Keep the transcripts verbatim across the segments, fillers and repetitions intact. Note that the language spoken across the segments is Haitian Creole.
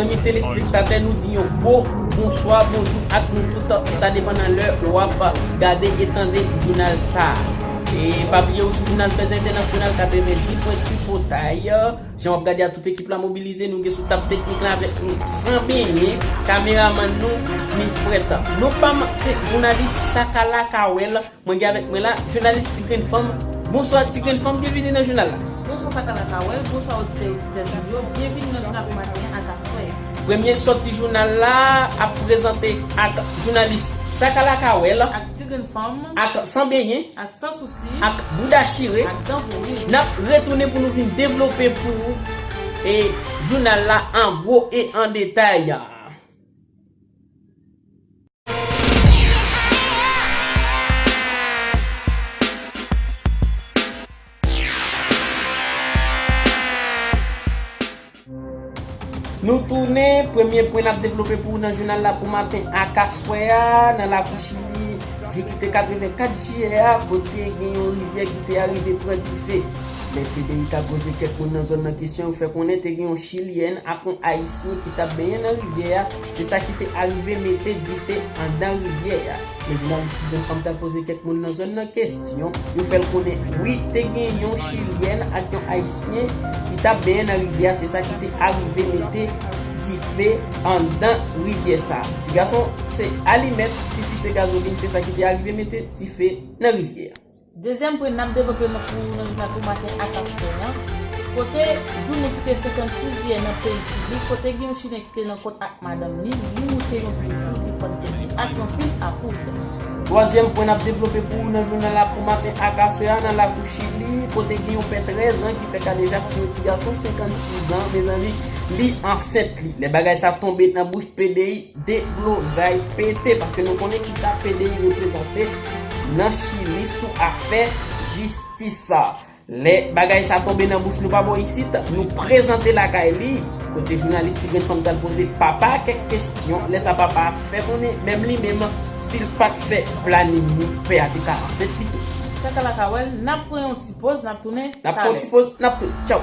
Zanmi telespektatè, nou di yon gwo bonswa, bonjou ak nou tout. Sa depann nan lè w ap gade e tande jounal sa a. E pa bliye w sou jounal Fèzè Entènasyonal katrevenndis pwen uit Tripotay. Jan w ap gade a, tout ekip la mobilize, nou gen sou tab teknik la avèk nou San Benyen, kameramann nou Mifrèt. Non pa m se jounalis Sakala Kawèl. Mwen gen avèk mwen la jounalis Ti Grenn Fanm. Bonswa Ti Grenn Fanm, byenvini nan jounal la. Bonswa Sakala Kawèl, bonswa oditè oditèz nou yo, byenvini nan jounal pou maten an ak aswè a. Premye sòti jounal la ap prezante ak jounalis Sakala Kawèl, ak Ti Grenn Fanm, ak San Benyen, ak San Sousi, ak Bouda Chire, ak Dan Pouri. N ap retounen pou nou vin devlope pou ou e jounal la an gwo e an detay. Nou tounen, premye pwen n ap devlope pou ou nan jounal la pou maten ak aswè a, nan lakou Chili, jou ki te katrevenkat jiyè a, kote gen yon rivyè ki te arive pran dife. Lè P D I t ap poze kèk moun nan zòn nan kesyon, yo fè konnen te gen yon Chilyèn ak yon Ayisyen ki t ap benyen nan rivyè a, se sa ki te arive mete dife anndan rivyè a. Men jounalis Ti Grenn Fanm t ap poze kèk moun nan zòn nan kesyon, yo fè l konnen wi, te gen yon Chilyèn ak yon Ayisyen ki t ap benyen nan rivyè a, se sa ki te arive mete dife anndan rivyè sa. Ti gason se alimèt, tifi se gazolin, se sa ki te arive mete dife nan rivyè a. Dezyèm pwen n ap devlope nan pou nan jounal pou maten ak aswè an, kote jounen ki te senkannsis jiyè nan peyi Chili, kote gen yon Chilyen ki te nan kont ak madanm li, li moute yon plis, li pran tèt li ak yon fil a poud. Twazyèm pwen n ap devlope pou ou nan jounal la pou maten ak aswè a, nan lakou Chili, kote gen yon pè trèz an ki fè kadejak sou yon ti gason senkannsis an, mezanmi, li ansent li. Lè bagay sa tonbe nan bouch P D I, deblozay pete, paske nou konnen kisa P D I reprezante nan Chili sou afè jistis sa. Lè bagay sa tonbe nan bouch nou pa bò isit, nou prezante lakay li, kote jounalis Ti Grenn Fanm t al poze papa a kèk kesyon. Lè sa papa a fè konnen, menm li menm, si l pa t fè planin ni pè a te ka ansent li tou. Sakala Kawèl, n ap pran yon ti poz, n ap tounen talè. N ap pran yon ti poz, n ap tounen. Tchaw.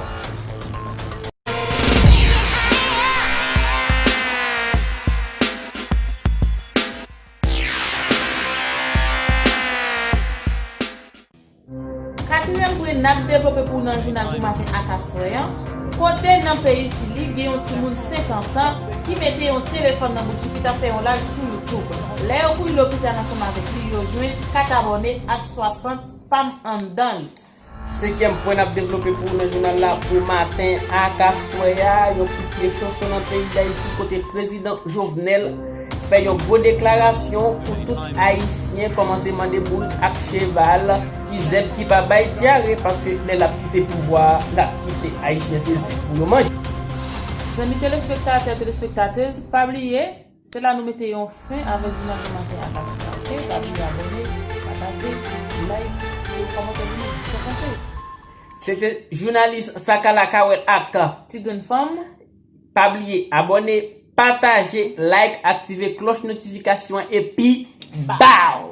Katriyèm pwen n ap devlope pou w nan jounal pou maten ak aswè an, kote nan peyi Chili gen yon timoun senkant an ki mete yon telefòn nan bouch li ki t ap fè yon live sou YouTube. Lè yo kouri lopital ansanm avèk li, yo jwenn kat abòne ak swasant spam anndan li. Senkyèm pwen n ap devlope pou ou nan jounal la pou maten ak aswè a, yon kout pye chonchon nan peyi Dayiti kote prezidan Jovenel fè yon gwo deklarasyon pou tout Ayisyen kòmanse mande bourik ak cheval ki zèb ki pa bay dyare, paske lè l ap kite pouvwa a, l ap kite Ayisyen se zèb pou yo manje. Zanmi telespektatè, telespektatèz, pa bliye, se la nou mete yon fen avèk jounal pou maten ak aswè a, oke? Pa bliye abòne, pataje, like, kite kòmantè pou nou di sa w panse. Se te jounalis Sakala Kawèl ak Ti Grenn Fanm. Pa bliye abòne, pataje, like, aktive klòch notifikasyon an, epi baw!